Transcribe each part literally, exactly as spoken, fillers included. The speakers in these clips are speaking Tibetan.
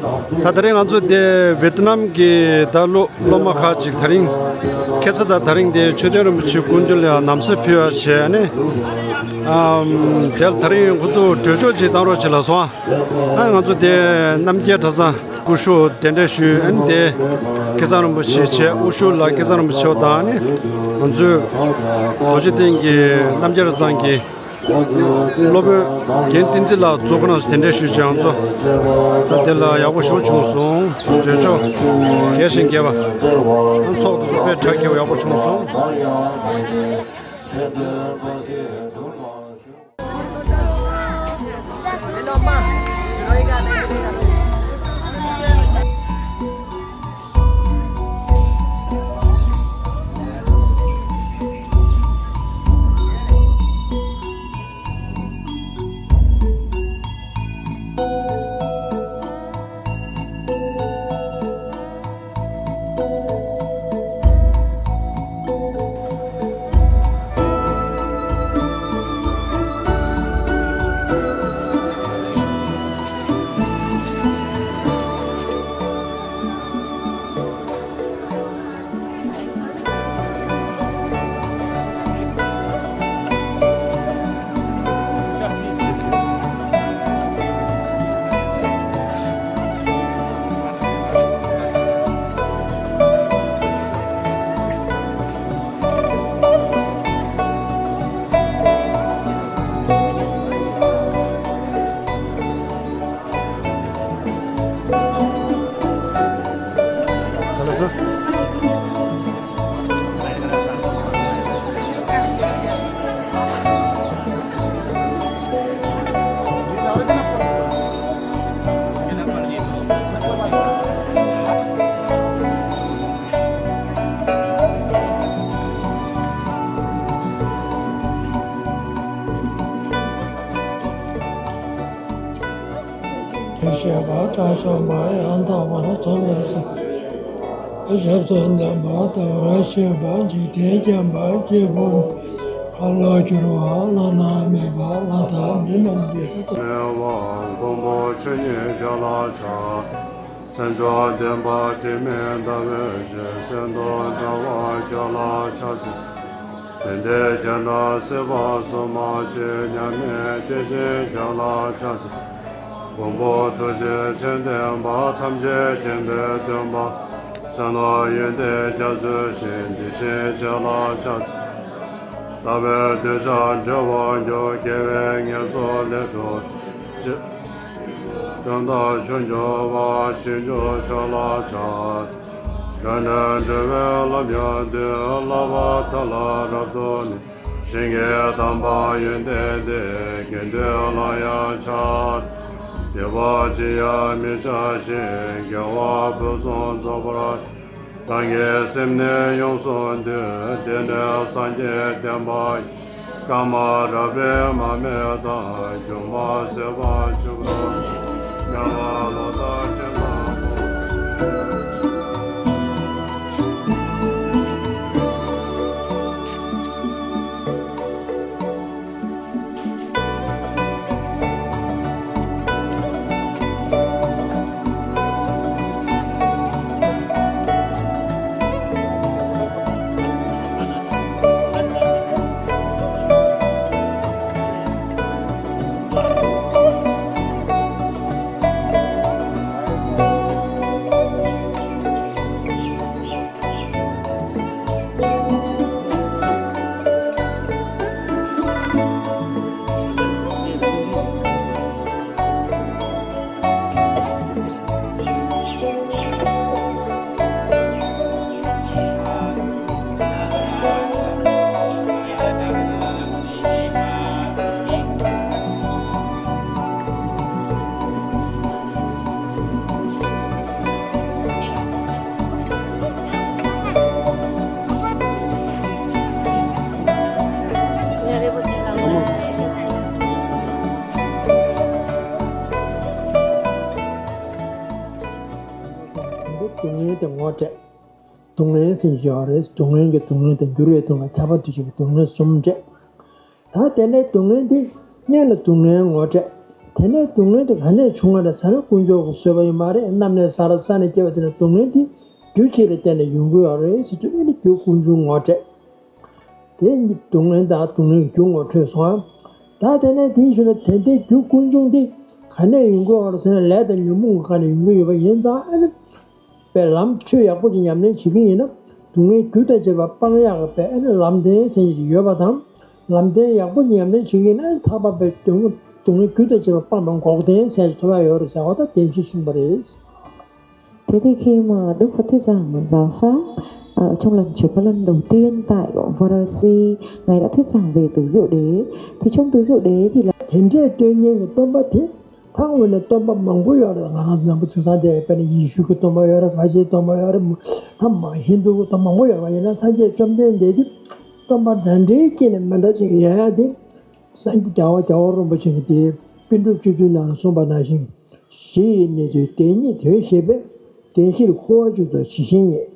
ད་དེ་རིང་ང་ཚོ་དེ་ཝེ་ཏི་ནམ་གྱི་ད་ལོ་སློབ་མ་ཁག་ཅིག་དེ་རིང་ཁ་སང་དང་དེ་རིང་དེ་མཆོད་རྟེན་རིན་པོ་ཆེ་སྐུ་མདུན་ལ་ཡང་ན་བཟའ་ཕུལ་བ་བྱས་ནས། ཨམ། དེ་དེ་རིང་ཁོ་ཚོ་གྲོས་ཆོད་ཅིག་བཏང་རོགས་བྱེད་ལབ་སོང་། ཨ། ང་ཚོ་དེ་རྣམ་རྒྱལ་གྲྭ་ཚང་སྐུ་ཞབས་གདན་འདྲེན་ཞུས། ཨ་ནི་དེ་སྐལ་བཟང་རིན་པོ་ཆེ་བྱས། སྐུ་ཞབས་ལགས་སྐལ་བཟང་རིན་པོ་ཆེ་བ་དང་ནི། ང་ཚོའི་རྡོ་རྗེ་གདན་གྱི་རྣམ་རྒྱལ་གྲྭ་ཚང་གི་སློབ་དཔོན་རྒན་བསྟན་འཛིན་ལགས་ཚོ་ཁོ་རང་ཚོ་གདན་འདྲེན་ཞུས་བྱས། ང་ཚོ་ད་དེ་ལ་ཡག་པོ་ཞེ་པོ་བྱུང་སོང་། གྲོས་ཆོད་རྒྱས་ཤིང་རྒྱས་པ། ཚོགས་འདུ་ཚོ་དཔེ་གྲ་རྒྱས་པ་ཡག་པོ་བྱུང་སོང་། དེ་བཤད་པ་དགྲ་བཅོམ་པ་ཡང་དག་པར་རྫོགས་པའི་སངས། ཞབས་སུ་འདོན་པ་དང་རབ་བཤད་པ། འཇིག་རྟེན་མཁྱེན་པ་སྐྱེས་བུ་ཁམས་ལ་སྦྱོར་བ་བླ་ན་མེད་པ་ལྷ་དང་མི་རྣམས་ཀྱི། མེད་པ་མགོན་པོ་ཆོས་ཉིད་རྒྱལ་ལ་ཕྱག། མཚན་མཆོག་ལྡན་པ་དྲི་མེད་ཟླ་བའི་གཞོན། གསེར་མདོག་འདྲ་བ་རྒྱལ་ལ་ཕྱག་འཚལ། དོན་དེ་རྒྱ་ནག་སྲིད་པ་སོ་མ་ཆེ་མཉམ་མེད་སྐྱེས་ཆེན་རྒྱལ་ལ་ཕྱག་འཚལ། མགོན་པོ་ཐུགས་རྗེ་ཆེན་ལྡན་པ། ཐམས་ཅད་མཁྱེན་པའི་སྟོན་པ། གསང་སྔགས་ཡོན་ཏན་རྒྱ་མཚོའི་ཞིང་། དེ་བཞིན་གཤེགས་ལ་ཕྱག་འཚལ། ལྟ་བའི་འདོད་ཆགས་བྲལ་བར་འགྱུར། དགེ་བའི་ངན་སོང་ལས་གྲོལ་ཕྱིར། དོན་དམ་ཆོས་འབྱོར་བ། ཞིང་སྐྱོང་མཆོག་ལ་ཕྱག། དགྲ་ནས་སྒྲོལ་བའི་ལམ་ཡང་སྟོན། བསླབ་པ་མཐའ་ལ་རབ་ཏུ་གནས། ཞིང་གི་དམ་པ་ཡོན་ཏན་ལྡན། དགེ་འདུན་ལ་ཡང་ཕྱག། དད་པ་ཅི་ཡང་མི་འཆའ་ཞིང་། དགེ་བ་ཕུན་སུམ་ཚོགས་པར། གང་གི་སེམས་ནི་ཡོངས་སུ་འདུལ། དེ་ནས་སངས་རྒྱས་བསྟན་པ་ཡི། བསྐལ་མང་རབ་རིམ་མ་སྨད་དང་། སྒྱུ་མ་ཟད་པ་ཆོས་སྐུ་ལ། མེ་ལོང་ལོ་ཟླ་སྤྲིན་ལ། སྡུག་བསྔལ་དེ་ངོ་སྤྲད། སྡུག་བསྔལ་ཟེར་ཡོད་རེད། སྡུག་བསྔལ་གྱི་སྡུག་བསྔལ་དང་འགྱུར་བའི་སྡུག་བསྔལ། ཁྱབ་པ་འདུ་བྱེད་ཀྱི་སྡུག་བསྔལ་གསུམ་སྤྲད། ད་དེ་ནས་སྡུག་བསྔལ་འདི་སྔོན་ལ་སྡུག་བསྔལ་ངོ་སྤྲད། དེ་ནས་སྡུག་བསྔལ་དེ་ག་ནས་བྱུང་བ་རེད་ཟེར་ན། དཀོན་མཆོག་གིས་བཟོས་པ་ཡིན་པ་རེད། གནམ་ནས་ས་རུ་ས་ནས་སྐྱེ་བ་དེ་ནས་སྡུག་བསྔལ་དེ་རྒྱུ་གཅིག་ལ་བརྟེན་ནས་ཡོང་གི་ཡོད་རེད་ཟེར་དུས། ཨ་ནི་རྒྱུ་ཀུན་འབྱུང་ངོ་སྤྲད། དེ་སྡུག་བསྔལ་དང་སྡུག་བསྔལ་གྱི་རྒྱུ་ངོ་འཕྲོད་སོང་ཨ། ད་དེ་ནས་དེའི་གཞུག་ལ་དེ་འདྲའི་རྒྱུ་ཀུན་འབྱུང་དེ་ག་ནས་ཡོང་གི་ཡོད་རེད་ཟེར་ན། ལས་དང་ཉོན་མོངས་ཀྱི་སྒང་ནས་ཡོང་གི་ཡོད་པ་ཡིན་ཙང་། ཨ་ནི་པའི་ལམ་ཆོས་ཡག་པོ་ཅིག་ཉམས་ལེན་བྱེད་ཀྱི་ཡིན་ན། སྡུག་བསྔལ་རྒྱུ་དང་བཅས་པ་སྤང་ཡག་གི་པའི་ཨ་ནི་ལམ་བདེན་ཟེར་མཁན་ཅིག་ཡོད་པ་དང་། ལམ་བདེན་ཡག་པོ་ཅིག་ཉམས་ལེན་བྱེད་ཀྱི་ཡིན་ན། ཐར་པ་པའི་སྡུག་བསྔལ་རྒྱུ་དང་བཅས་པ་སྤངས་པའི་འགོག་བདེན་ཟེར་ཞིག་ཐོབ་ཡག་ཡོད་རེད་ཟེར་བ་དང་བདེན་བཞི་གསུངས་པ་རེད། 姐弟可以吗？读佛推广文章发，呃，冲浪学波浪读第一代，我是，我来推广为读书的，提倡读书的，提来。 དེ་འདྲའི་སྟོན་མཁན་གྱི་སྟོན་པ་དེ། ད་དངོས་གནས་སྟོན་པ་མང་པོ་ཡོད་རེད། ང་རང་ཚོ་ནང་པ་ཚུགས་སང་དེ་དཔེར་ན་ཡེ་ཤུ་གི་སྟོན་པ་ཡོད་རེད། ཁ་ཆེའི་སྟོན་པ་ཡོད་རེད། ད་མ་ཧིན་དུ་གི་སྟོན་པ་མང་པོ་ཡོད་རེད། ཡིན་ན་སངས་རྒྱས་བཅོམ་ལྡན་འདས་དེ་སྟོན་པ་འདྲ་འདྲའི་དཀྱིལ་ནས་མི་འདྲ་ཅིག་ཡོད་ཡ་དེ། སངས་རྒྱས་རྒྱལ་བ་རྒྱལ་བ་རིན་པོ་ཆེ་གི་དེ་པཎ་གྲུབ་བཅུ་བདུན་ནང་གསུངས་པ་ནང་བཞིན། གཞི་ཡི་གནས་ཚུལ་བདེན་གཉིས་དོན་བཤད་པས། བདེན་བཞིར་འཁོར་བ་འཇུག་དང་ཇི་བཞིན་ཉིད།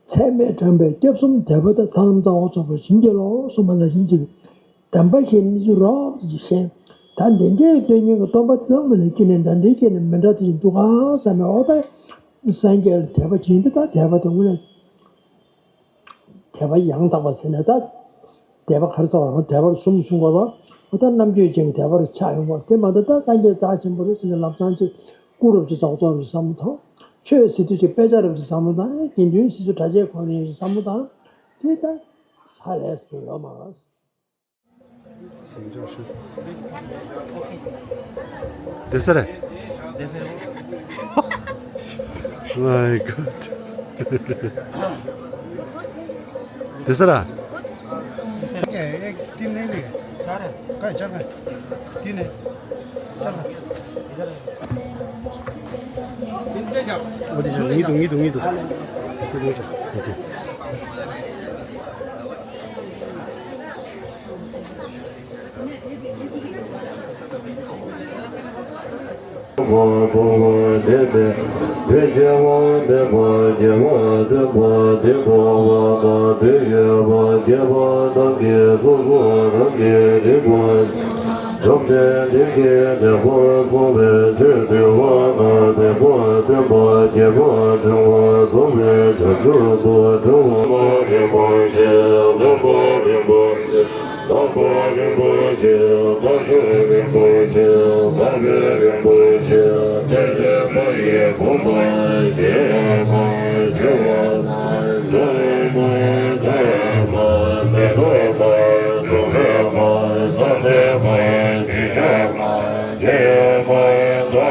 ཚད་མེད་དྲངས་པས་སྐྱབས་གསུམ་དད་པ་དང་། ཐར་ལམ་རྩ་བ་རྫོགས་པར་བྱིན་གྱིས་རློབས་གསུངས་པ་ནང་བཞིན་ཅིག། དམ་པ་ཞེས་མི་བརྗོད་རབ་ཏུ་ཞེས། ད་འདི་འདྲའི་སྟོན་མཁན་གྱི་སྟོན་པ་ཚང་མ་ལ་དཀྱིལ་ནས་འདྲ་འདྲའི་དཀྱིལ་ནས་མི་འདྲ་ཚིག་འདུག་ག་བསམ་པའི་འོ་ད། སངས་རྒྱས་ལ་དད་པ་བྱེད་འདི་ད་དད་པ་དང་དངོས་གནས་དད་པ་ཡང་དག་པ་ཟེར་ནས་ད། དད་པ་ག་རེ་ཟེར་བ་རང་དད་པར་གསུམ་གསུང་དགོས་པ། འོ་ད་རྣམ་དཔྱོད་ཅན་གྱི་དད་པར་ཆགས་ཡོང་བ་དེ་མ་གཏོགས། ད་སངས་རྒྱས་རྩ་ཆེན་པོ་རེད་ཟེར་ནས་ལམ་སང་ཅིག་སྐུ་རབ་ཅིག་རྫོགས་རྫོགས་རེད་བསམ་བློ་དང་། ཆོས་ཟེར་དུས་ཅིག་དཔེ་ཆ་རབ་ཅིག་བསམ་བློ་དང་། དགེ་འདུན་སྲིད་ཚོགས་གྲྭ་ཆས་གོ་ལེན་བསམ་བློ་དང་། དེ་ལྟར་ཧ་ལས་སུ་ཡོད་མ་རེད། བདེ་ས་རེད། My God. བདེ་ས་ར། འོ་དེ་ཉིད་དུ་ཉིད་དུ་ཉིད་དུ། དང་པོ་རིན་པོ་ཆེ། དང་ཆོས་རིན་པོ་ཆེ། དང་པོ་རིན་པོ་ཆེ། བསྟན་འཛིན་མ་ཡི་བུམ་པ་ཡེ་མ་བྱེ་བ་མ་འཇོ་མ་མེ་ཏོག་མ་འཇོ་མེད་མ་རྣམ་སྲས་མ་འཇིགས་བྱེད་མ་ཡེ་མ་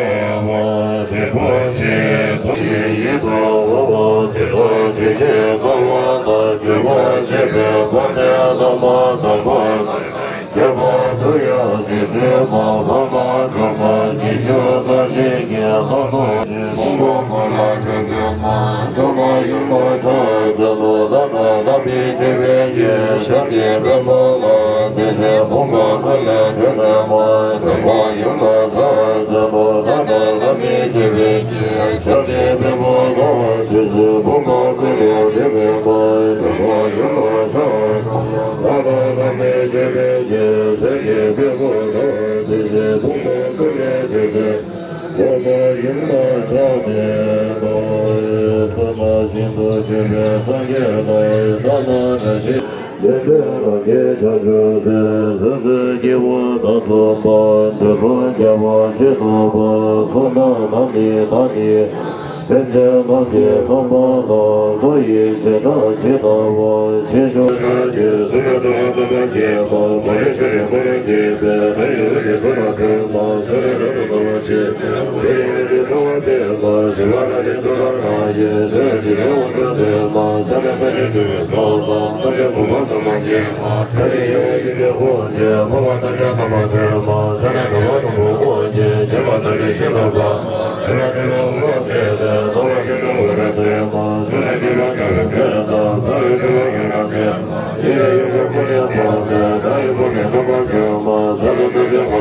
ཡེ་མ་རིན་པོ་ཆེ། ཡིད་དུ་འོང་བ་དེ་དག་ཇི་སྙེད་བསགས་པ་དང་། རྒྱུན་མ་ཆད་པའི་དཔལ་ལྡན་བླ་མ་དམ་པ་རྣམས། ཁྱད་པར་དུ་ཡང་དེ་ལྟའི་མ་ཕམ་པ་སྒྲོལ་མ་ཉི་ཤུ་རྩ་གཅིག་གི་ལྷ་ཚོགས་ཀྱིས། ཕུང་པོ་ཀུན་ལ་ཕན་ཚུན་མ་འདྲེས་པ་ཡུམ་ལ་ཕྱག་འཚལ་ལོ། ལྷ་དང་ལྷ་མིའི་སྤྱི་དཔལ་གྱི་ཞབས་ཀྱི་པདྨོ་ལ་བརྟེན་ནས། ཕུང་པོ་ཀུན་ལས་ཐར་ནུས་པ་སྒྲོལ་མ་ཡུམ་ལ་ཕྱག་འཚལ་ལོ། ལྷ་དང་ལྷ་མིའི་སྤྱི་དཔལ་གྱི་ཞབས་ཀྱི་པདྨོ་ལ་བརྟེན་ནས། ཕུང་པོ་ཀུན་ལས་ཐར་ནུས་པ་སྒྲོལ་མ་ཡུམ་ལ་ཕྱག་འཚལ་ལོ། ལྷ་དང་ལྷ་མིའི་སྤྱི་དཔལ་གྱི་ཞབས་ཀྱི་པདྨོ་ལ་བརྟེན་ནས། ཕུང་པོ་ཀུན་ལས་ཐར་ནུས་པ་སྒྲོལ་མ་ཡུམ་ལ་ཕྱག་འཚལ་ལོ། ཐ་མ་ཤིན་ཏུ་ཆེ་བའི་སངས་རྒྱས་ལ་ཡི་ཐ་མ་བཀྲ་ཤིས། བདེ་ཆེན་རང་རྒྱལ་བྱང་ཆུབ་སེམས། སོ་སོའི་སྐྱེ་བོ་དང་མཚུངས་པར། དུས་གསུམ་ཁྱབ་པ་ཇི་ལྟ་བར། གསུང་དང་ནམ་ནི་བདག་ནི། སེམས་ཅན་རྣམས་ཀྱི་ཚངས་པ་ལ། བློ་ཡིས་བྱེ་བྲག་ཇི་ལྟ་བར། ཞེས་ཞུ། ཁྱོད་ཀྱིས་གསུངས་པའི་ཐུགས་ཀྱི་བསམ་པ་ཐམས་ཅད་པ། མ་ལུས་ཆོས་ཀྱི་འཁོར་ལོ་བསྐྱེད་པའི། བདག་ཉིད་འོད་ཀྱི་མཚན་མ་སྤྲུལ་པ། འཆི་བའི་རབ་ཏུ་དགའ་བ་ཆེ། ཞི་བ་ལྷ་ཆེན་ཐུགས་ཀར་ལྷ་ཡི། དེ་ཡང་འཇིག་རྟེན་དབང་ཕྱུག་ཚད་མ། ས་ལེ་ས་ཆེན་འདུས་པའི་ཚོགས་དང་། ཐམས་ཅད་མགོན་པོ་དམ་པ་མཁྱེན་པ། ཁྲ་ཡི་དབྱེ་བ་ཡི་གེ་དབང་ཆེན། འཕགས་པ་ཐམས་ཅད་དམ་པ་ཚད་མ། ས་ལེ་དང་པོ་དང་པོ་དབང་ཆེན། རྒྱས་པ་ཐམས་ཅད་ཤིན་ཏུ་དཀར། དེ་ལ་ཆོས་ཀྱི་འོད་ཟེར་ལྡན། རྡོ་རྗེ་སེམས་དཔའི་འོད་རབ་ཚད་མ། སེམས་ལ་སྐྱེ་བ་དགའ་བའི་དོན་དང་། དགའ་བའི་ཆོས་ལ་ཡོན་རབ་ལྡན། ཡིད་ལ་ཡིད་དཔྱོད་ཀུན་ནས་བསླངས་པའི། དགྲ་ཡི་དཔུང་གིས་བསྐམས་པ་ཚད་མ། ས་ལེ་ས་ཆེན་མ་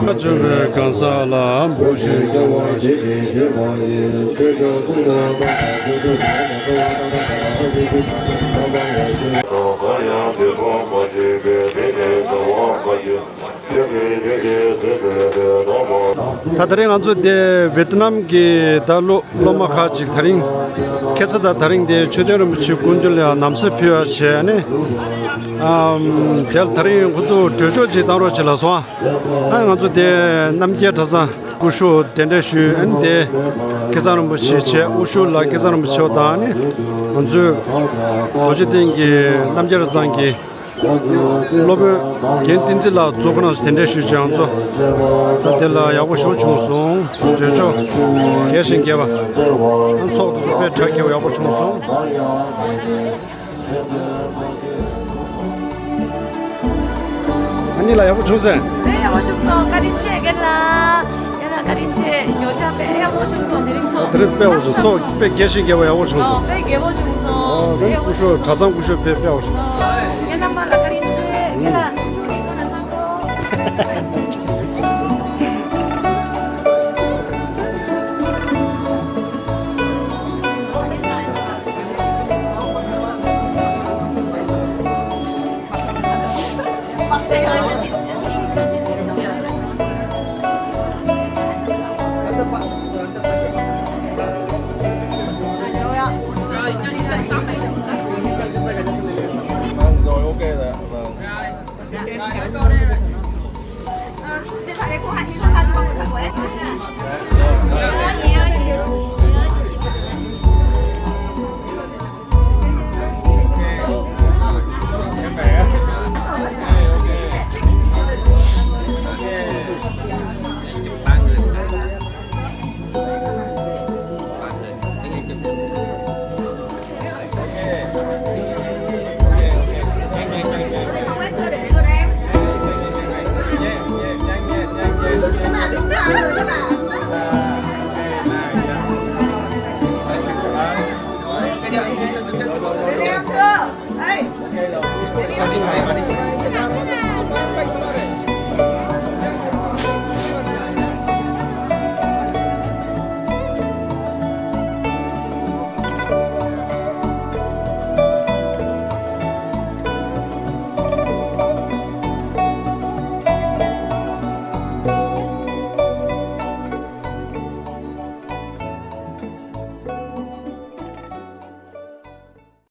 བཅོལ་བའི་གང་ཟག་ལ། འབུལ་ཞིང་སྐྱོང་བ་ཞིག་ཞེས་བྱ་བ་ཡིན། ཆོས་སྐྱོང་གསུམ་ལ་བསྔོ་བ་ཞིག་ཞེས་བྱ་བ་ཡིན། ད་ད་རེས་ང་ཚོ་འདི་ཝེ་ཏི་ནམ་གྱི་ད་ལོ་སློབ་མ་ཁག་ཅིག་ད་རིང་ཁ་སང་ད་ད་རིང་འདི་མཆོད་རྟེན་རིན་པོ་ཆེ་སྐུ་མདུན་ལ་ཡང་ནམ་སྲི་ཕུལ་བ་བྱས་ནས། ཨམ། དེ་ལ་ད་རིང་ཁོ་ཚོ་གྲོས་ཆོད་ཅིག་བཏང་རོགས་བྱེད་ལབ་སོང་། ཨ་ང་ཚོ་དེ་རྣམ་རྒྱལ་གྲྭ་ཚང་སྐུ་ཞབས་གདན་འདྲེན་ཞུས། ཨ་ནི་དེ་སྐལ་བཟང་རིན་པོ་ཆེ་བྱས། དབུ་ཞུ་ལ་སྐལ་བཟང་རིན་པོ་ཆེ་དང་། ཨ་ནི་ང་ཚོའི་རྡོ་རྗེ་གདན་གྱི་རྣམ་རྒྱལ་གྲྭ་ཚང་གི་སློབ་དཔོན་རྒན་བསྟན་འཛིན་ལགས་གཙོས་ཁོ་རང་ཚོ་གདན་འདྲེན་ཞུས་བྱས། ང་ཚོ་ད་དེ་ལ་ཡག་པོ་ཞེ་པོ་བྱུང་སོང་། གྲོས་ཆོད་རྒྱས་ཤིང་རྒྱས་པ། ཨ་ཚོགས་འདུ་ཚོགས་དཔེ་གྲ་རྒྱས་པ་ཡག་པོ་བྱུང་སོང་། ཨ་ནི་ལ་ཡག་པོ་བྱུང་ཟེར། ཨེ་ཡག་པོ་བྱུང་སོང་། བཀའ་དྲིན་ཆེ་རྒན་ལགས། རྒན་ལགས་བཀའ་དྲིན་ཆེ། ཉོ་ཆ་དཔེ་ཡག་པོ་བྱུང་སོང་། དེ་རིང་ཚོགས་དེ་རིང་དཔེ་ཡག་པོ་བྱུང་། ཚོགས་དཔེ་རྒྱས་ཤིང་རྒྱས་པ་ཡག་པོ་བྱུང་སོང་། ཨོ་དཔེ་རྒྱས་པོ་བྱུང་སོང་། ཨོ་དེ་རིང་སྐུ་ཞབས་གྲྭ་ཚང་སྐུ་ཞབས་དཔེ་དཔེ་ཡག་པོ་བྱུང་སོང་།